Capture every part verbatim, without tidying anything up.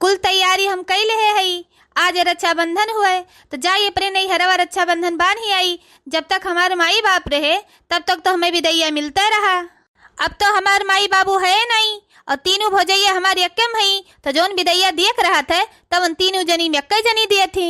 कुल तैयारी हम कइ लेहे हई। आज रक्षाबंधन हुए, तो जाई अपने नैहरवा रक्षाबंधन बान्ही आई। जब तक हमार माई बाप रहे, तब तक तो हमें बिदैया मिलते रहा। अब तो हमार माई बाबू है नहीं, और तीनों भौजैया हमार यक्के में हई, तो जौन बिदैया दिए के रहत है, तब उन तीनों जनी में यक्के जनी दिए थी।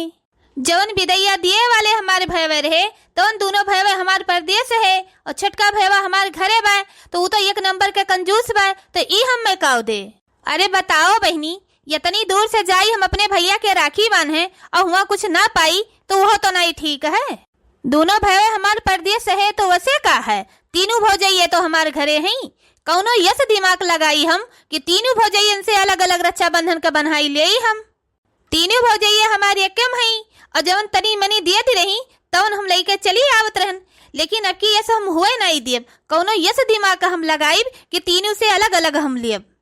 जौन बिदैया दिए वाले हमारे भयवे रहे, तो उन दोनों भयवे हमार परदेस है, और छोटका भयवा हमार घरे बा, तो ऊ तो एक नंबर के कंजूस बा, तो ई हम में काव दे। अरे बताओ बहिनी, यतनी दूर से जाई हम अपने भैया के राखी बान्हे, और हुआँ कुछ ना पाई, तो वह तो नहीं ठीक है। दोनों भयवे हमार परदेस है, तो वसे का है, तीनों भौजैये तो हमार घरे हैं। कौनो यस दिमाग लगाई हम कि तीनों भौजैयन से अलग-अलग रक्षाबंधन का बन्हाई लेई हम। तीनों भौजैये हमार यक्के में हई, और जवन तनी मनी दियत रही, तवन हम लइके चली आवत रहन, लेकिन अब की यस हम हुए नाई दियब। कौनो यस दिमाग हम लगाइब कि तीनों से अलग-अलग हम लियब।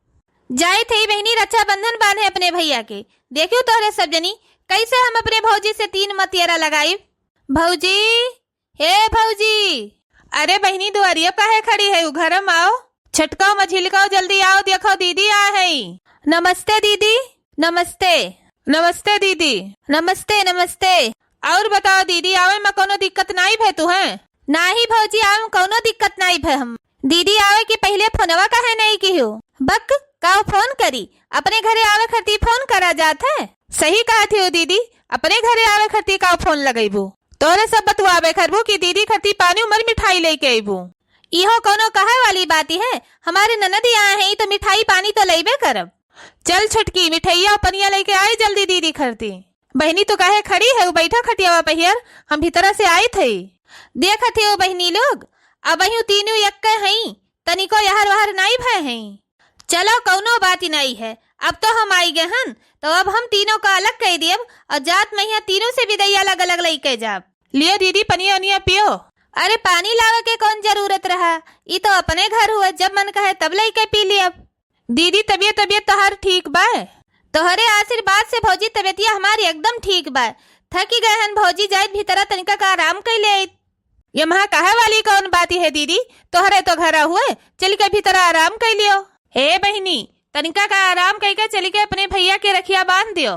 जाइत हई बहिनी रक्षाबंधन बान्हे अपने भैया के। देखियो तोहरे सब जनी, कैसे हम अपने भौजी से तीन मतियरा लगाइब। भौजी, हे भौजी। अरे बहिनी, दुआरिया काहे खड़ी है, उ घर में आओ। छोटकाओ, मझिलकाओ, जल्दी आओ, देखो दीदी आ है। नमस्ते दीदी। नमस्ते। नमस्ते दीदी। नमस्ते, नमस्ते। और बताओ दीदी, आवे में कोनो दिक्कत नाई भय तुहे? नाही भौजी, आवे में कोनो दिक्कत नाई भय हम। दीदी आवे के पहिले फोनवा काहे नाई किहो? बक, काव फोन करी? अपने घरे आवे खरती फोन करा जात है। सही कहत हो दीदी, अपने घरे आवे खरती काव फोन लगइबू? तोहरे सब बतुआवे खरबू कि दीदी खरती पानी उमर मिठाई लइके अइबू। इहो कोनो कहे वाली बात है? हमारे ननद यहाँ है तो मिठाई पानी तो लइबे करब। चल छोटकी, मिठाइया पनिया लइके आई जल्दी दीदी खरती। बहिनी, तू काहे खड़ी है? बैठा खटियावा पहियर, हम भीतरा से आइत हई। देखत हो बहिनी लोग, अबहियो तीनों यक्के हई, तनिको यहर वहर नाई भय हई। चलो, कौनो बात ही नाई है, अब तो हम आई गए हन, तो अब हम तीनों का अलग कइ दियब और जात महिया तीनों से बिदैया अलग अलग लइके जाब। लियो दीदी, पनिया उनिया पियो। अरे, पानी लावे के कौन जरूरत रहा, ई तो अपने घर हुआ, जब मन कहे तब लइके पी लियब। दीदी, तबियत, तबियत तोहार ठीक बा? तोहरे आशीर्वाद से भौजी, तबियतिया हमारी एकदम ठीक बा। थकी गए हन भौजी, जाइत भीतरा तनिका का आराम कइ ले आइत। ये महा कहे वाली कौन बात है दीदी? तोहरे तो घरा हुए, चल के भीतरा आराम कइ लियो। हे बहिनी, तनिका का आराम कइ के चल के अपने भैया के रखिया बांध दियो।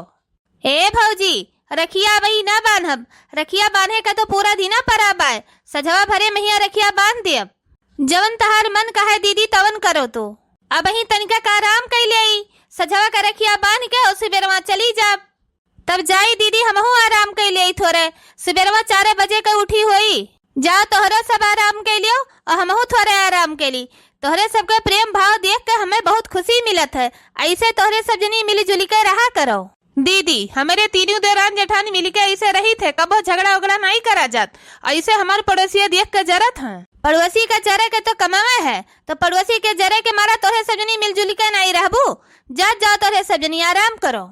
हे भौजी, रखिया अबही ना बांधब, रखिया बांधे का तो पूरा दिना परा बाय, सझवा भरे महिया रखिया बांध देब। जवन तहार मन कहे दीदी, तवन करो तू। अबही तनिका का आराम कइ लेई, सझवा का रखिया बांध के और सुबेरवा चली जाब। तब जाई दीदी, हमहू आराम कइ लेई थोरे, सुबेरवा चार बजे के उठी होई। जाओ, तोहरो सब आराम कइ लियो और हमहू थोरे आराम कइ ली। तोहरे सबके प्रेम भाव देख के हमें बहुत खुशी मिलत है। ऐसे तोहरे सब जनी मिली जुली के रहा करो। दीदी, हमरे तीनों देवरान जेठान मिली के ऐसे रहित है, कबो झगड़ा उगड़ा नाई करा जात। ऐसे हमार पड़ोसिया देख के जरत हैं। पड़ोसी का जरे के तो कमावे है, तो पड़ोसी के जरे के मारा तोहरे सब जनी मिलजुल के नाई रहबू। जात जाओ तोहरे सब जनी आराम करो।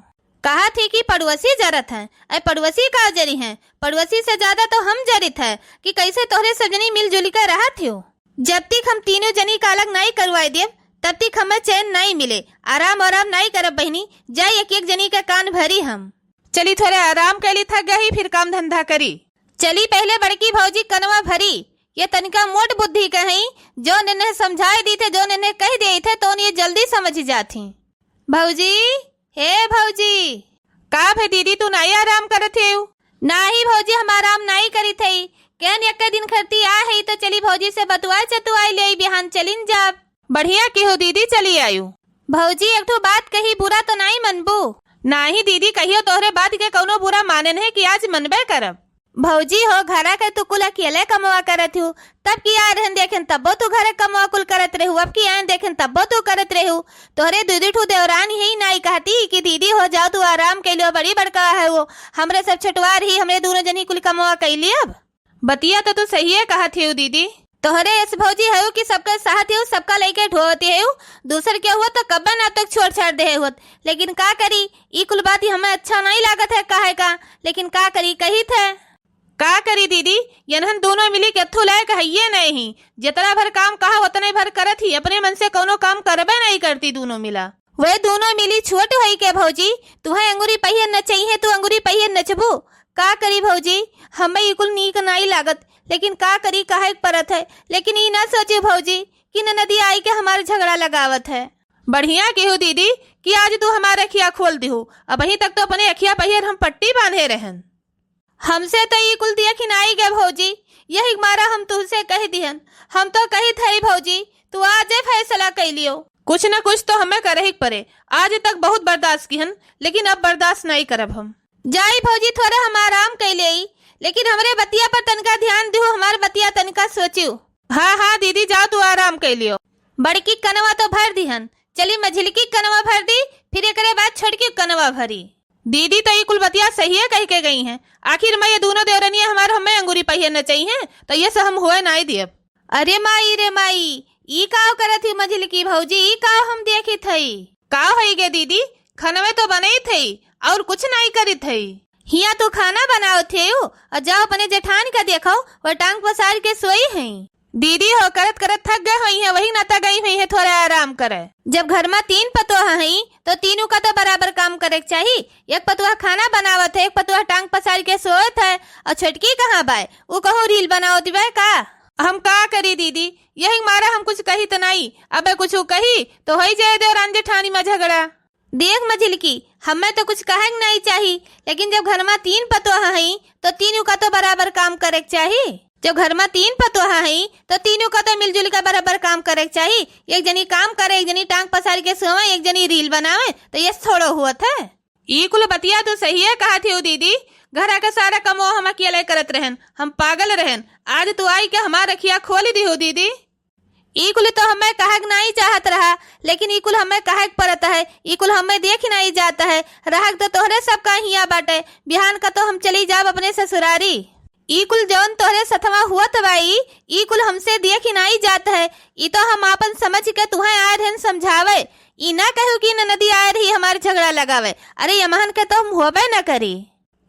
कहा थी कि पड़ोसी जरत हैं, ऐ पड़ोसी का जरी हैं, पड़ोसी से ज्यादा तो हम जरित है कि कैसे तोहरे सब जनी मिलजुल के रहत हो। जब तक हम तीनों जनी का अलग नाई करवाए देब, तब तक हमें चैन नाई मिले। आराम आराम नाई करब बहिनी, जाई एक एक जनी के कान भरी हम। चली थोरे आराम कैली, थक गई, फिर काम धंधा करी। चली पहले बड़की भौजी कनवा भरी, ये तनिका मोट बुद्धि के हई, जौन इन्हें समझाए दी थे, जौन इन्हें कह दिए थे, तो ये जल्दी समझ जाती। भौजी, हे भौजी। का भे दीदी, तू नाई आराम करत हेउ? नाही भौजी, हम आराम नाई करित हई। केन एक्के दिन खरती आ हई, तो चली भौजी से बतुआए चतुआए लेई, बिहान चलिन जाब। बढ़िया किहो दीदी, चली आयु। भौजी, एक ठो बात कही, बुरा तो नाई मनबू? नाही दीदी, कहियो तोहरे बात के कौनो बुरा मानेन है कि आज मनबे करब। भौजी हो, घरा के तू कुल अकेले कमवा करत हू, तब की आए रहन देखेन तब्बो तू घरे कमवा कुल करत रहू, अब की आए देखेन तब्बो तू करत रहू। तोहरे दू दू ठू देवरान ही नाई कहती कि दीदी हो जाओ तू आराम कइ लियो, बड़ी बड़का है वो, हमरे सब छटवार ही, हमरे दूनो जनी कुल कमवा कइ लियब। बतिया तो तू सहिए कहत हेउ दीदी। तोहरे ऐस भौजी हेउ कि सबका सहत हेउ, सबका लइके ढोवत हेउ, दूसर के हुआ तो कब्बे ना तक छोड़ छाड़ दे हुआ, लेकिन का करी, ई कुल बात ही हमें अच्छा नाई लागत है कहे का, लेकिन का करी, कहित है। का करी दीदी, यनहन दूनो मिली के एथू लायक हइये नहीं। जितना भर काम कहा, उतने भर करत ही, अपने मन से कौनो काम करबे नहीं करती दूनो मिला। वे दूनो मिली छोट होई के भौजी, तुहे अंगुरी पहिए नचइहे, तू अंगुरी पहिए नचबू। का करी भौजी, हमें ई कुल नीक नाई लागत, लेकिन का करी, कहे के परत है। लेकिन ई ना सोची भौजी कि ननदी आई के हमार झगड़ा लगावत है। बढ़िया किहू दीदी, कि आज तू हमार अखिया खोल दिहू। अबहीं तक तो अपने अखिया पहियर हम पट्टी बांधे रहन। हमसे तो ई कुल देखि नाई गए भौजी, यही मारा हम तुहसे कहि दिहन। हम तो कहित हई भौजी, तू आजे फैसला कइ लियो। कुछ न कुछ तो हमें करही के परे। आज तक बहुत बर्दाश्त किहन, लेकिन अब बर्दाश्त नाई करब हम। जाई भौजी, थोरे हम आराम कइ लेई, लेकिन हमरे बतिया पर तनिका ध्यान दिहू, हमार बतिया तनिका सोचियो। हाँ, हाँ दीदी, जाओ तू आराम कइ लियो। बड़की कनवा तो भर दिहन, चली मझिलकी कनवा भर दी, फिर एकरे बाद छोटकी कनवा भरी। दीदी तो ई कुल बतिया सहिए कहि के गई हैं। आखिर में ये दूनो देवरनिया हमार हमें अंगूरी पहिए न चाहिए, तो ये से हम होए नाई दियब। अरे माई रे माई, ई काव करत ही मझिलकी भौजी, ई काव हम देखित हई? काव हई गे दीदी, खनवे तो बनइत हई, और कुछ नाई करित हई। हिया तू खाना बनावत हेउ, और जाओ अपने जेठान का देखो, वह टांग पसार के सोई हई। दीदी हो, करत करत थक गए होई हैं, वही नाता गई हुई हैं थोड़ा आराम करे। जब घर में तीन पतोह हई, तो तीनों का तो बराबर काम करे के चाही। एक पतोह खाना बनावत है, एक पतोह टांग पसार के सोवत है, और छोटकी कहाँ बाय? ऊ कहूँ रील बनावत बाय का? हम का करी दीदी, यही मारा हम कुछ कही तो नाई। अबे कुछ कही तो होई जाए देवरान जेठानी में झगड़ा। देख मझिलकी, हमें तो कुछ कहे के नाई चाही, लेकिन जब घर में तीन पतोह हई, तो तीनों का तो बराबर काम करे के चाही। जब घर में तीन पतोह हई, तो तीनों का तो मिलजुल के बराबर काम करे के चाही। एक जनी काम करे, एक जनी टांग पसार के सोवे, एक जनी रील बनावे, तो ये थोड़ो हुआ था। ई कुल बतिया तू सहिए कहा थी दीदी, घर आके सारा कमो हम अकेले करत रहन, हम पागल रहन। आज तू आई के हमार अखिया खोल दी हो दीदी। ई कुल तो हमें कहक नाई चाहत रहा, लेकिन ई कुल हमें कहक पड़त है। ई कुल हमें देख नाई जात है। रहक तो तोहरे सब का हिया बाटे। बिहान का तो हम चली जाब अपने ससुरारी। ई कुल जौन तोहरे सथवा हुअत बाई, ई कुल हमसे देख नाई जात है। ई तो हम आपन समझ के तुहें आए रहन समझावे। ई ना कहू कि ननदी आए रही हमार झगड़ा लगावे। अरे यमहन के तो हम होबे न करी।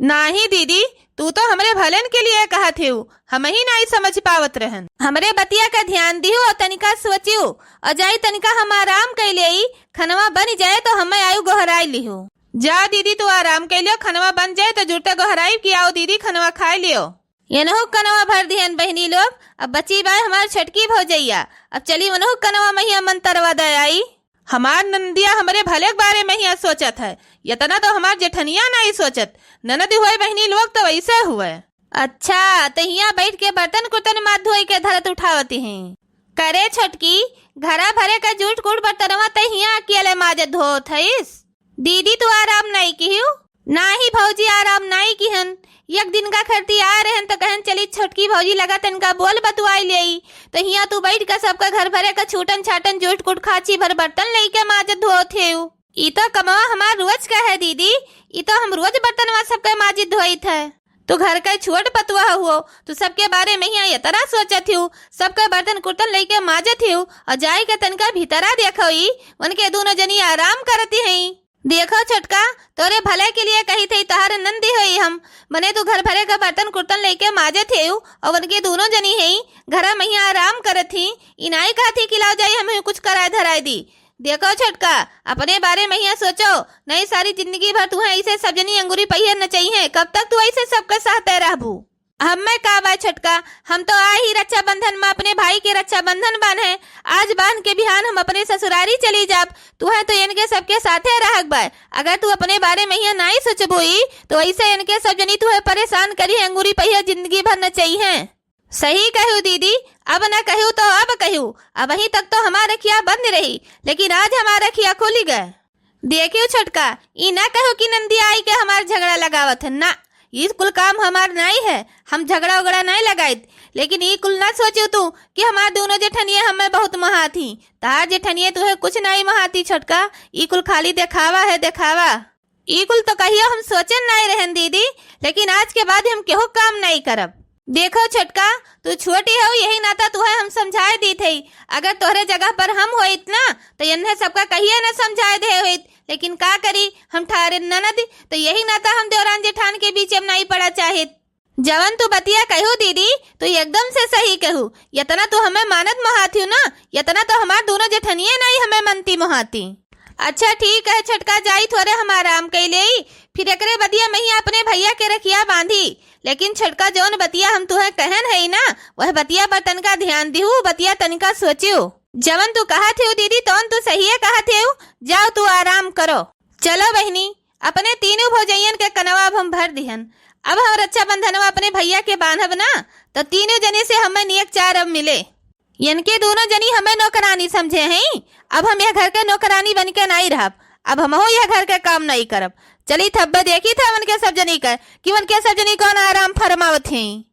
नाही दीदी, तू तो हमरे भलन के लिए कहत हेउ, हम ही नाई समझ पावत रहन। हमरे बतिया का ध्यान दिहु और तनिका सोचिउ, और जाई तनिका हम आराम कइ लेई, खनवा बन जाए तो हमें आयु गोहराई लिहु। जा दीदी, तू आराम कइ लियो, खनवा बन जाए तो जुरते गोहराई कि आओ दीदी, खनवा खाए लियो। एनहु कनवा भर दिहन बहिनी लोग, अब बची बाय हमार छोटकी भौजैया। अब चली उनहु कनवा महिया मंतरवा दे आई। हमार नंदिया हमरे भले के बारे में हिया सोचत है, इतना तो हमार जेठनिया नाई सोचत। ननद हुए बहिनी लोग तो वैसे हुए। अच्छा, तो हिया बैठ के बर्तन कुर्तन माथ धोई के धरत उठावती हैं। करे छोटकी, घरा भरे का जूठ कूठ बर्तनवा ते हिया अकेले माजत धोत हईस? दीदी, तू आराम नाई किहियो? नाही भौजी, आराम नाई किहन। एक दिन का खरती आए रहन तो कहन चली छोटकी भौजी लगा तनका बोल बतुआई लेई। तो हिया तू बैठ के सबका घर भरे का छूटन छाटन जूठ कूट खाची भर बर्तन लेके माजत धोत हेउ। ई तो कमवा हमार रोज का है दीदी, ई तो हम रोज बर्तनवा सबके माजित धोइत है। तू घर के छोट पतुआ हुओ, तू सबके बारे में हिया इतना सोचत हिउ, सबके बर्तन कुर्तन लेके माजत हिउ, और जाए के तनका भीतरा देखो ई, उनके दोनों जनी आराम करती हैं। देखो छोटका, तोरे भले के लिए कही थी, तोहर नंदी होई हम, मने तू घर भरे का बर्तन कुर्तन लेके माजत हेउ, और उनके दोनों जनी हैं, घरा में हिया आराम करत ही, ई नाई कहत ही कि लाओ जाई हम ही कुछ कराए धराए दी। देखो छोटका, अपने बारे में हिया सोचो, नहीं सारी जिंदगी भर तुहें ऐसे सब जनी अंगूरी पहिए न चाहिए। कब तक तू ऐसे सबके सहते रहबू? हमें का बा छोटका, हम तो आए ही रक्षाबंधन में अपने भाई के रक्षाबंधन बांधे। आज बांध के बिहान हम अपने ससुरारी चली जाब। तुहें तो इनके सबके साथे रहक बा। अगर तू अपने बारे में हिया नाई सोचबू ई, तो ऐसे इनके सब जनी तुहें परेशान करी है, अंगूरी पहिए जिंदगी भर न चाहिए। सही कहू दीदी, अब न कहू तो अब कहू। अबहीं तक तो हमार अखिया बंद रही, लेकिन आज हमार अखिया खुली गए। देखियो छोटका, ई ना कहू कि नंदी आई के हमार झगड़ा लगावत है, ना, ई कुल काम हमार नाई है, हम झगड़ा उगड़ा नाई लगाइत। लेकिन ई कुल ना सोचियो तू कि हमार दोनों जेठनिया हमें बहुत महाती। तहार जेठनिया तुहे कुछ नाई महाती छोटका, ई कुल खाली देखावा है, देखावा। ई कुल तो कहियो हम सोचन नाई रहन दीदी, लेकिन आज के बाद हम केहू काम नाई करब। देखो छोटका, तू छोटी हो, यही नाता तुहे हम समझाए दीत हई। अगर तोहरे जगह पर हम होइत ना, तो इन्हें सबका कहिए न समझाए दे होइत। लेकिन का करी, हम ठारे ननद, तो यही नाता हम देवरान जेठान के बीच में नाई पड़ा चाहित। जवन तू बतिया कहू दीदी, तू एकदम से सही कहू। इतना तू हमें मानत मोहाती हो ना, इतना तो हमार दोनों जेठनिए नाई हमें मनती मोहाती। अच्छा ठीक है छोटका, जाई थोरे हम आराम कई लेई, फिर एकरे बदिया में ही अपने भैया के रखिया बांधी। लेकिन छोटका, जौन बतिया हम तुहे कहन है ना, वह बतिया पर तनिका ध्यान दिहू, बतिया तनिका सोचियो। जवन तू कहत हेउ दीदी, तवन तू सहिए कहत हेउ। जाओ तू आराम करो। चलो बहिनी, अपने तीनों भौजइयन के कनवा अब हम भर दिहन। अब हम रक्षाबंधनवा अपने भइया के बांधब ना, त तीनों जने से हमें नियक चार अब मिले। इनके दूनों जनी हमें नौकरानी समझे हैं। अब हम यह घर के नौकरानी बन के नाई रहब। अब हमहू यह घर के काम नाई करब। चली थब्बे देखी था उनके सब जनी का कि उनके सब जनी कौन आराम फरमावत हैं।